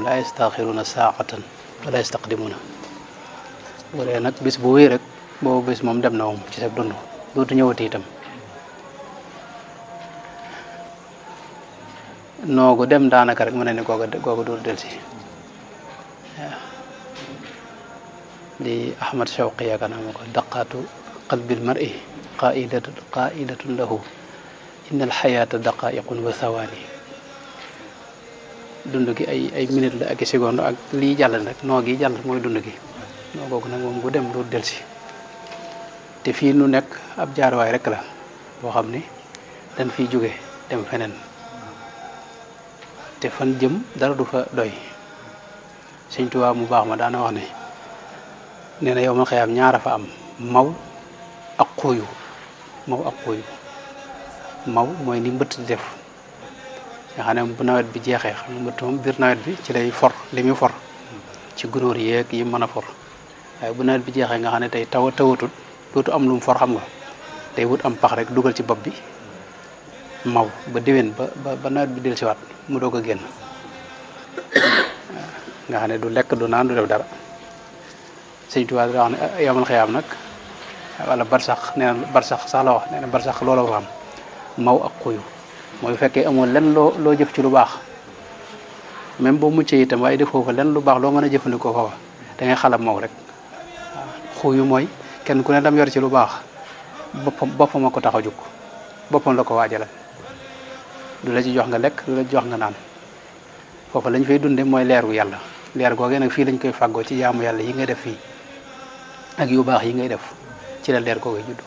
la yastaxiruna saatan wala yastaqdimuna bu dee nag bis bu wéy rek boobu bis moom dem na moom ci sa dund dootu ñëwati itam noogu dem daanaka rek mu ne ni googa dootu delsi waaw di Ahmad Shawqi yaakaar naa ma ko daqaatu qalbil mar'i qaidatun lahu inna alxayaata daqaiqun wa thawani dund gi ay minute la ak i seconde ak lii jàll nag noo gi jàll mooy dund gi noo googu nag moom bu dem dootu delsi te fii nu nekk ab jaaruwaay rek la boo xam ni dañ fiy jóge dem feneen te fan jëm dara du fa doy Sëñ Tuubaa mu baax ma daana wax ne nee na yow man xëyaam ñaara fa am maw ak xuuyu maw mooy ni mbëtt di def nga xam ne bu nawet bi jeexee xam nga mbëtt moom biir nawet bi ci lay for li muy for ci gunóor yeeg yi mën a for waaye bu nawet bi jeexee nga xam ne tey tawatul dootu am lu mu for xam nga tey wut am pax rek dugal ci bopp bi maw ba déwén ba nawet bi dellusiwaat mu doog a génn nga xam ne du lekk du naan du def dara Sëñ Tuubaa da wax ne yamal xiyaam nag wala barsax nee na barsax sax la wax nee na barsax loola fa am maw ak xuyu mooy fekkee amoo lenn loo jëf ci lu baax même boo muccee itam waaye defoo fa lenn lu baax loo mën a jëfandikoo foofa da ngay xalam maw rek waaw xuyu mooy kenn ku ne dam yor ci lu baax boppam a ko tax a jóg boppam la ko waajalal du la ci jox nga lekk du la ci jox nga naan foofa lañ fay dunde mooy leeru yàlla leer googee nag fii lañ koy fàggoo ci jaamu yàlla yi ngay def fii ak yu baax yi ngay def ci la leer googee judd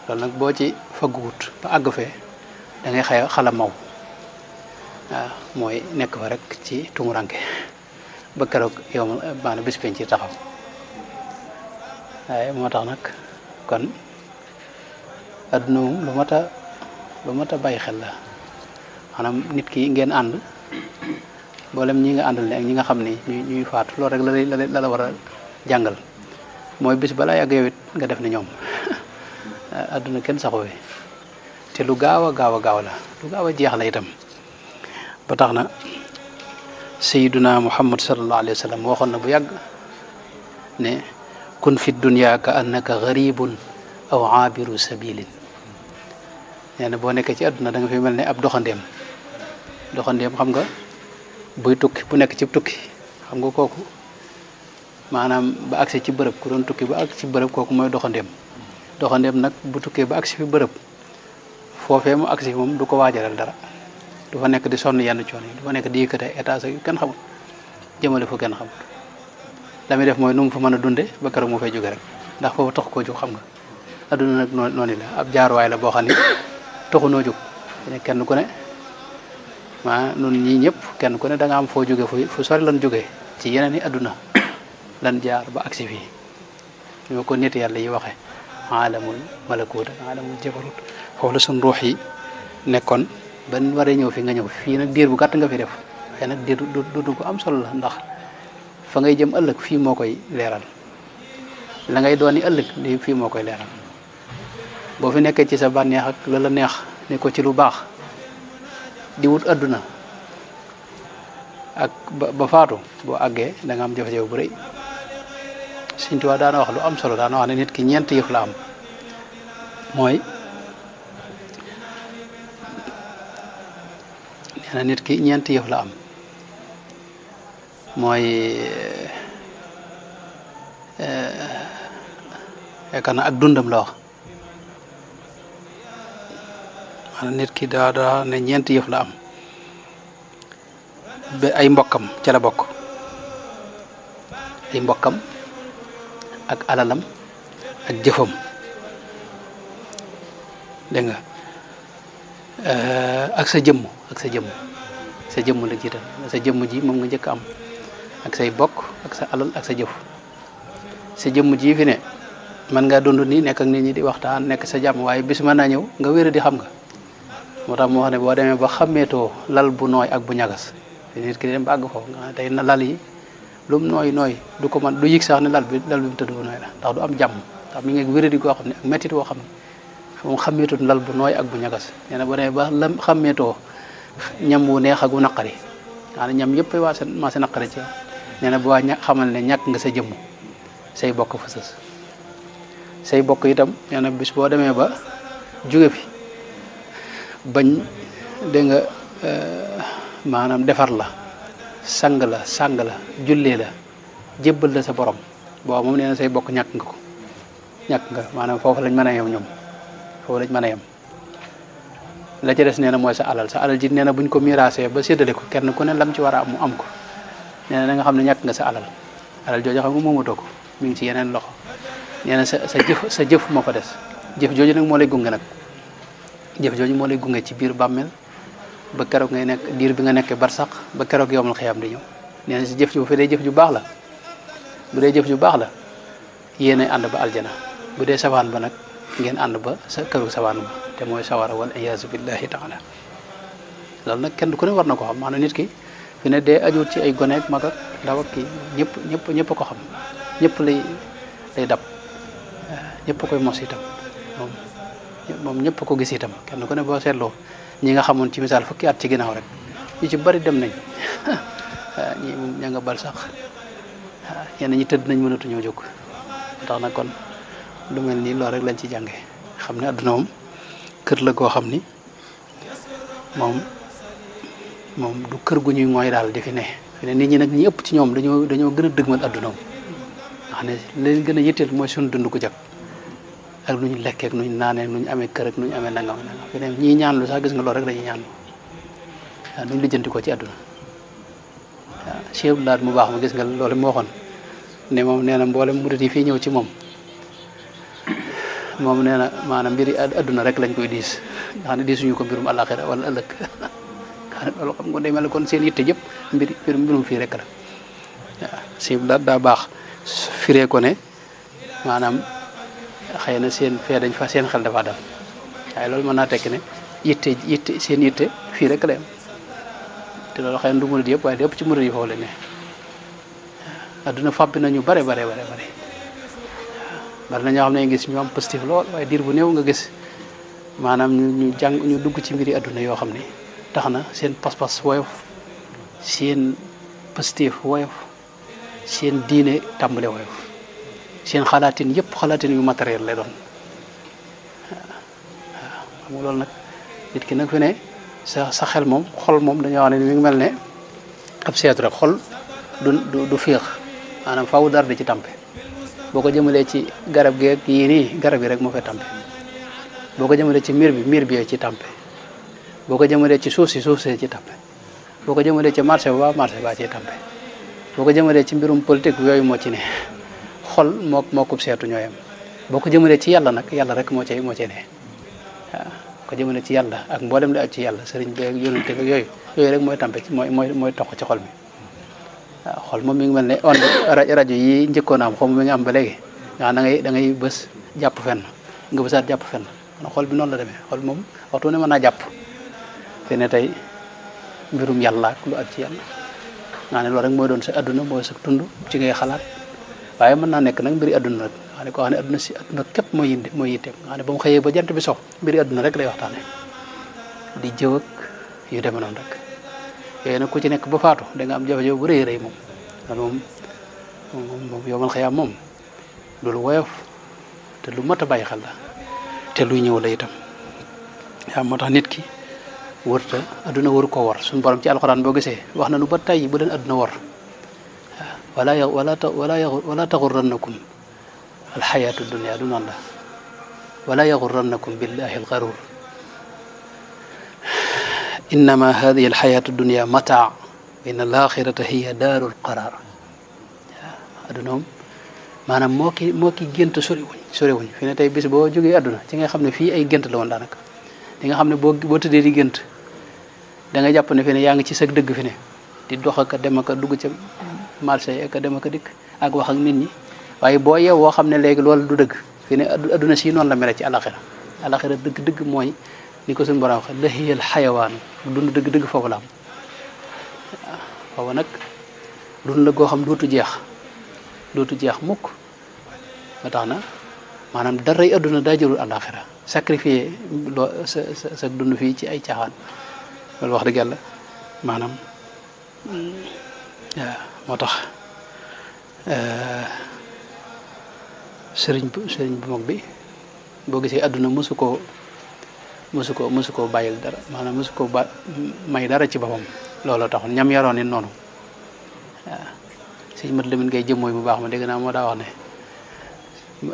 loolu nag boo ci fagguwut ba àgg fee da ngay xala maw waaw mooy nekk fa rek ci tumuranke ba keroog yow maanaam bis penc ci taxaw waaye moo tax nag kon adduna moom lu mat a bàyyi xel la maanaam nit ki ngeen ànd mboolem ñi nga àndal ne ak ñi nga xam ni ñuy faatu loolu rek la war a jàngal mooy bis balaa yàgg yow it nga def ne ñoom adduna kenn saxuwee te lu gaaw a gaaw la lu gaaw a jeex la itam ba tax na sayyiduna Muhammad sallallahu alayhi wa sallam waxoon na bu yàgg ne kun fi dunya ka annaka gharibun aw aabiru sabilin nee na boo nekkee ci adduna da nga fi mel ne ab doxandeem xam nga buy tukki bu nekk ci tukki xam nga kooku maanaam ba agsi ci bërëb ku doon tukki ba agsi ci bërëb kooku mooy doxandeem nag bu tukkee ba agsi fi bërëb foofee mu agsi moom du ko waajalal dara du fa nekk di sonn yenn coono yi du fa nekk di yëkkate étage yu kenn xamul jëmale fu kenn xamul la muy def mooy nu mu fa mën a dunde ba keroog mu fay jóge rek ndax foofu tax koo jóg xam nga adduna nag noonu la ab jaaruwaay la boo xam ne taxunoo jóg kenn ku ne nun ñii ñëpp kenn ku ne da nga am foo jóge fu sori lan jógee ci yeneen i adduna lan jaar ba agsi fii ñoo ko nit yàlla yi waxee alamul malakut alamul jabarut foofu la suñ ruux yi nekkoon ban waree ñëw fi nga ñëw fii nag diir bu gàtt nga fi def waaye nag diir du ko am solo la ndax fa ngay jëm ëllëg fii moo koy leeral la ngay dooni ëllëg li fii moo koy leeral boo fi nekkee ci sa bànneex ak la neex ne ko ci lu baax di wut adduna ak ba faatu boo àggee da nga am jafe-jafe bu rëy Sëñ Tuubaa daana wax lu am solo daana wax ne nit ki ñeent yëf la am mooy nee na nit ki ñeent yëf la am mooy yaakaar na ak dundam la wax maanaam nit ki daa ne ñeent yëf la am ba ay mbokkam ca la bokk ay mbokkam ak alalam ak jëfam dégg nga ak sa jëmm la jiital sa jëmm ji moom nga njëkk am ak say bokk ak sa alal ak sa jëf sa jëmm ji fi ne mën ngaa dund nii nekk ak nit ñi di waxtaan nekk sa jàmm waaye bis mën naa ñëw nga wér di xam nga moo tax moo wax ne boo demee ba xàmmeetoo lal bu nooy ak bu ñagas nit ki dem ba àgg foofu nga tey na lal yi lu mu nooy du ko man du yëg sax ne lal bi mu tëdd bu nooy la ndax du am jàmm ndax mi ngi wéradi goo xam ne ak méttit woo xam ne moom xàmmeetoo lal bu nooy ak bu ñagas nee na boo demee ba xàmmeetoo ñam wu neex ak wu naqari maanaam ñam yëpp waa seen maa seen naqare ci yow nee na bu waa xamal ne ñàkk nga sa jëmm say bokk fa sës say bokk itam nee na bis boo demee ba jóge fi bañ dégg nga maanaam defar la sang la jullee la jébbal la sa borom boo moom nee na say bokk ñàkk nga maanaam foofu lañ mën a yem ñoom foofu lañ mën a yem la ca des nee na mooy sa alal ji nee na buñ ko miraasee ba séddale ko kenn ku ne lam ci war a am mu am ko nee na nga xam ne ñàkk nga sa alal jooju xam nga moomatoo ko mi ngi ci yeneen loxo nee na sa jëf moo fa des jëf jooju nag moo lay gunge nag jëf jooju moo lay gunge ci biir bàmmeel ba keroog ngay nekk diir bi nga nekkee barsax ba keroog yowmal xiyaam di ñëw nee na si jëf ji bu dee jëf ju baax la bu dee jëf ju baax la yéen ànd ba aljana bu dee sawaan ba nag ngeen ànd ba sa këru sawaan ba te mooy sawara wal iyaazu billahi taala loolu nag kenn ku ne war na ko xam maanaam nit ki fi ne dee ajuut ci ay gone ak mag ak ndaw ak kii ñëpp a ko xam ñëpp lay dab ñëpp koy mos itam moom ñëpp ko gis itam kenn ku ne boo seetloo ñi nga xamoon ci misaal fukki at ci ginnaaw rek ñu ci bari dem nañ ñi moom ña nga bal sax ñenn ñi tëdd nañ mënatuñoo jóg tax na kon lu mel nii loolu rek lañ ci jànge xam ne adduna moom kër la goo xam ni moom du kër gu ñuy mooy daal di fi ne nit ñi nag ñi ëpp ci ñoom dañoo gën a dëgmal adduna moom ndax ne leen gën a yitteel mooy suñu dund ko jag ak nu ñu lekkee ak nu ñu naanee nu ñu amee kër ak nu ñu amee nangam fi ne ñii ñaanlu sax gis nga loolu rek dañuy ñaanlu waaw nu ñu lijjanti ko ci adduna waaw Cheikh Abdoulaye mu baax ma gis nga loolu mu waxoon ne moom nee na mboolem murit yi fii ñëw ci moom nee na maanaam mbiri adduna rek lañ koy diis nga xam ne diisuñu ko mbirum àllaaxira wala ëllëg loolu xam nga day mel ne kon seen yitte yëpp mbirum fii rek la waaw Cheikh Abdoulaye daa baax firee ko ne maanaam xëy na seen fee dañ fa seen xel dafa dal waaye loolu mën naa tekki ne yitte seen yitte fii rek la yam te loolu xëy na du murid yëpp waaye lépp ci murid yi foofu la ne adduna fàbbi nañu bare bari na ñoo xam ne gis ñu am positif lool waaye diir bu néew nga gis maanaam ñu dugg ci mbiri adduna yoo xam ne tax na seen pas-pas woyof seen positif woyof seen diine tàmbale woyof seen xalaatin yëpp xalaatin yu matériel lay doon waaw xam nga loolu nag nit ki nag fi ne sa xel moom xol moom dañoo wax ne mi ngi mel ne ab seetu rek xol du féex maanaam faaw dara di ci tampe boo ko jëmalee ci garab gi ak yii nii garab yi rek moo fay tampe boo ko jëmalee ci miir bi ci tampe boo ko jëmalee ci suuf si ci tampe boo ko jëmalee ci marché ba ci tampe boo ko jëmalee ci mbirum politique yooyu moo ci ne xol moo ko seetu ñooyam boo ko jëmalee ci yàlla nag yàlla rek moo cay ne waaw ko jëmale ci yàlla ak mboolem li ak ci yàlla sëriñ bi ak yonente bi yooyu rek mooy tampe ci mooy toq ci xol mi waaw xol moom mi ngi mel ne onde rajo yi njëkkoon am xom mi ngi am ba léegi nga da ngay bës jàpp fenn nga bësaat jàpp fenn xol bi noonu la demee xol moom waxtu ne mën naa jàpp te ne tey mbirum yàlla ak lu ak ci yàlla nga ne loolu rek mooy doon sa adduna mooy sa tund ci ngay xalaat waaye mën naa nekk nag mbiri adduna rek nga ne koo xam ne adduna si adduna képp mooy yitteem nga ne ba mu xëyee ba jant bi sox mbiri adduna rek lay waxtaane di jëw ak yu demee noonu rek yooyu nag ku ci nekk ba faatu da nga am jafe-jafe bu rëy moom loolu moom yow man xëyaam moom loolu woyof te lu mat a bàyyi xel la te luy ñëw la itam waaw moo tax nit ki wërta adduna waru ko war suñu borom ci alxuraan boo gisee wax na nu ba tey bu leen adduna war wala taxurrannakum alxayaatu dunia du noonu la wala yaxurrannakum billahi alxarur innama hadihi alxayaatu dunia mataa wa inna alaxirata hiya daarul qaraar waaw adduna moom maanaam moo ki gént soriwuñ fi ne tey bis boo jógee adduna ci nga xam ne fii ay gént la woon daanaka di nga xam ne boo tëddee di gént da nga jàpp ne fi ne yaa ngi ci sag dëgg fi ne di dox ak a dem ak a dugg ca marché yi ak a dem ak a dikk ak wax ak nit ñi waaye boo yeewoo xam ne léegi loolu du dëgg fi ne adduna si noonu la mel ci alaxira dëgg mooy ni ko suñu borom waxee lahiyal xayawaan dund dëgg foofu la am foofu nag dund la goo xam dootu jeex mukk ba tax na maanaam daray adduna daa jërul alaxira sacrifier sa dund fii ci ay caaxaan loolu wax dëgg yàlla maanaam waaw moo tax sëriñ bu mag bi boo gisee àdduna mosu koo bàyyil dara maanaam mosu koo may dara ci boppam looloo taxoon ñam yaroon it noonu waaw sëñ mat Lamin ngay jëmmooy bu baax ma dégg naa moo daa wax ne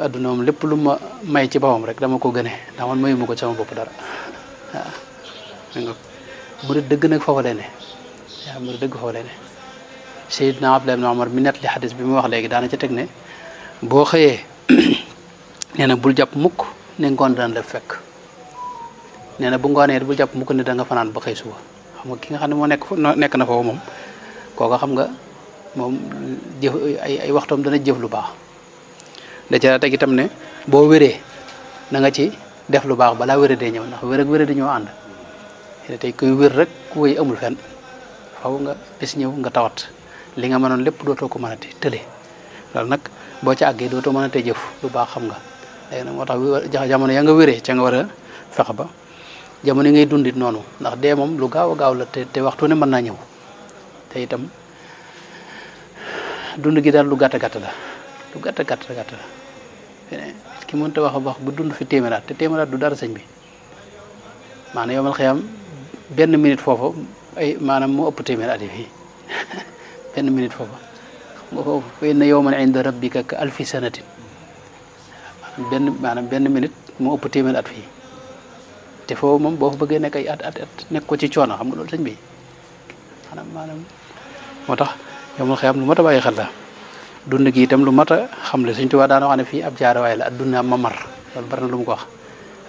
àdduna moom lépp lu ma may ci boppam rek dama ko gëne ndax man mayu ma ko sama bopp dara waaw murid dëgg nag foofa lay ne waaw murid dëgg foofa lay ne Seydina Abdullah ibn Umar mi nett li xadis bi mu wax léegi daana ca teg ne boo xëyee nee na bul jàpp mukk ne ngoon dana la fekk nee na bu ngoonee bul jàpp mukk ne da nga fanaan ba xëy suba xam nga ki nga xam ne moo nekk na foofu moom kooka xam nga moom jëf ay waxtoom dana jëf lu baax da ca teg itam ne boo wéree na nga ci def lu baax balaa wéree dee ñëw ndax wér ak wéree dañoo ànd tey kuy wér rek ku wéy amul fenn faw nga bis ñëw nga tawat li nga mënoon lépp dootoo ko mënati tële loolu nag boo ca àggee dootoo mënatee jëf lu baax xam nga léegi nag moo tax jamono ya nga wéree ca nga war a fexe ba jamono yi ngay dundit noonu ndax dee moom lu gaaw a gaaw la te waxtu ne mën naa ñëw te itam dund gi daal lu gàtt gàtt la lu gàtt la ki mënta wax bu dund fi téeméeraat te téeméeraat du dara sëñ bi maanaam yomal xiyam benn minute foofu maanaam moo ëpp téeméer at yi fii benn minute foofu nga foofu fa inna yawman inda rabbika ka alfi sanatin maanaam benn minute moo ëpp téeméer at fii te foofu moom boo fa bëggee nekk ay at nekk ko ci coono xam nga loolu sëñ bi maanaam moo tax yomal xiyam lu mat a bàyyi xel la dund gi itam lu mat a xam le Sëñ Tuubaa daana wax ne fii ab jaarawaay la adduna mamar loolu bari na lu mu ko wax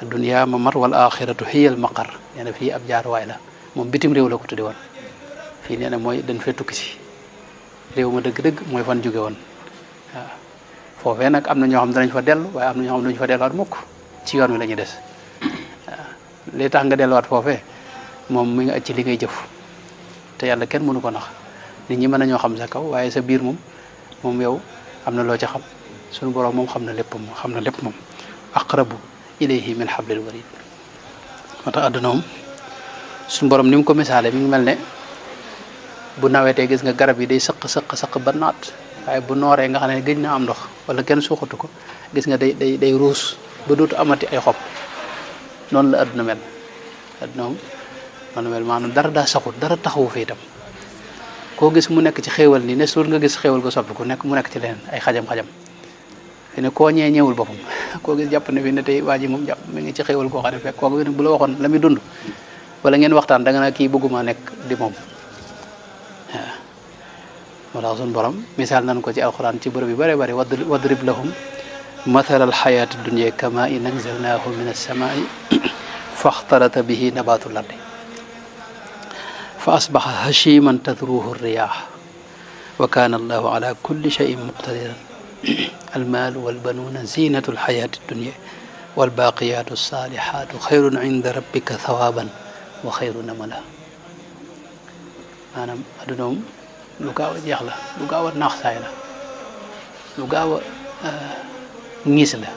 adduniya mamar wal axiratu hiyal maqar nee na fii ab jaarawaay la moom bitim réew la ko tudde woon fii nee na mooy dañ fee tukki si réew ma dëgg-dëgg mooy fan jóge woon waaw foofee nag am na ñoo xam danañ fa dellu waaye am na ñoo xam duñu fa delluwaat mukk ci yoon wi la ñuy des waaw li tax nga delluwaat foofee moom mi nga aj ci li ngay jëf te yàlla kenn mënu ko nax nit ñi mën nañoo xam sa kaw waaye sa biir moom yow am na loo ci xam suñu borom moom xam na lépp moom aqrabu ilayhi min hablil warid moo tax àdduna moom suñu borom ni mu ko misaale mi ngi mel ne bu nawetee gis nga garab yi day sëq ba naat waaye bu nooree nga xam ne gëj na am ndox wala kenn suuxatu ko gis nga day ruus ba dootu amati ay xob noonu la àdduna mel àdduna moom noonu mel maanaam dara daa saxut dara taxawu fi itam koo gis mu nekk ci xéewal nii ne suur nga gis xéewal ko soppi ku nekk mu nekk ci leneen ay xajam-xajam fi ne koo ñee ñëwul boppam koo gis jàpp ne fi ne tey waa ji moom jàpp mi ngi ci xéewal koo xam ne fekk kooku bu la waxoon la muy dund wala ngeen waxtaan da nga naa kii bëgguma nekk di moom waaw moo tax suñu borom misaal nañ ko ci alxuraan ci bërëb yu bare bare wadrib lahum mathala alxayaati dunya kama in anzalnahu min alsamai faxtarata bihi nabatul ardi fa asbaxa hashiman tadruhu riyaax wa kaana allahu ala kulli cheyin muqtadiran almaalu walbanuuna zinatu alxayaati dunya walbaqiyatu alsalihatu xayrun inda rabbika thawaaban wa xayrun amala maanaam adduna moom lu gaaw a jeex la lu gaaw a naax saay la lu gaaw a ngiis la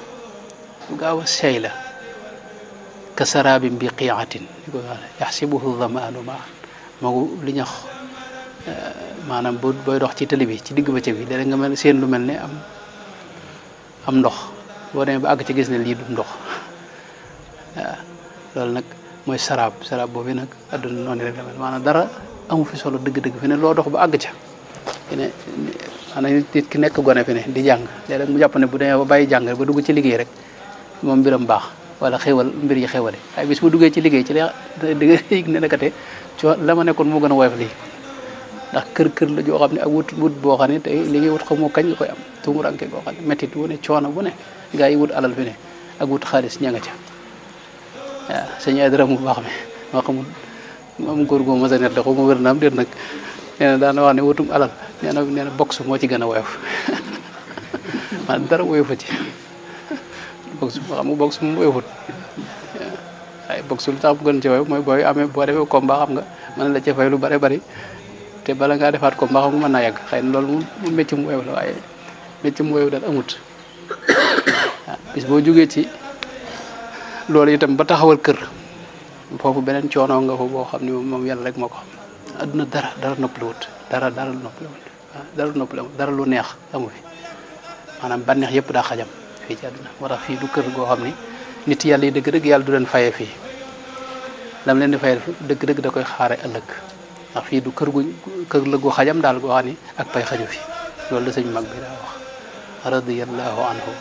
lu gaaw a seey la ka saraabin bi qiicatin yaxsibuhu damaanu maa magu li ñax maanaam booy dox ci télé bi ci digg bëccëg bi léeg nga mel seen lu mel ne am ndox boo demee ba àgg ci gis ne lii du ndox waaw loolu nag mooy saraab boobu nag adduna noonu rek la mel maanaam dara amu fi solo dëgg-dëgg fi ne loo dox ba àgg ca fi ne maanaam nit ki nekk gone fi ne di jàng léeg-léeg mu jàpp ne bu demee ba bàyyi jàng ba dugg ci liggéey rek moom mbiram baax wala mbir yi xéwale ay bis bu duggee ci liggéey ci la di nga yëg ne nekkate la ma nekkoon moo gën a woyof lii ndax kër la joo xam ne ak wut boo xam ne tey li ngay wut xamoo kañ nga koy am tumuranke boo xam ne méttit wu ne coono bu ne gaa yi wut alal fi ne ak wut xaalis ña nga ca waaw sëñ ay dara mu baax mi moo xamul moom góor gu ma sa net la xaw ma wér na am déet nag nee na daana wax ne wutum alal nee na box moo ci gën a woyof maanaam dara woyofa ci box xam nga box moom woyofut waaye box lu tax bu gën ci woyof mooy boo defee combat xam nga mën la ca fay lu bare bari te bala ngaa defaat combat xam nga mën naa yàgg xëy na loolu moom métti mu woyof la waaye métti mu woyof daal amut waaw bis boo jógee ci loolu itam ba taxawal kër foofu beneen coono nga fa boo xam ne moom yàlla rek moo ko xam adduna dara noppaliwut dara noppaliwut dara noppaliwut dara lu neex amu fi maanaam bànneex yëpp daa xajam fii ci àdduna moo tax fii du kër goo xam ni nit yàlla yi dëgg-dëgg yàlla du leen fayee fii lam leen di fayee dëgg-dëgg da koy xaare ëllëg ndax fii du kër la gu xajam daal goo xam ni ak pay xaju fi loolu la sëñ mag bi daa wax radiyallahu anhu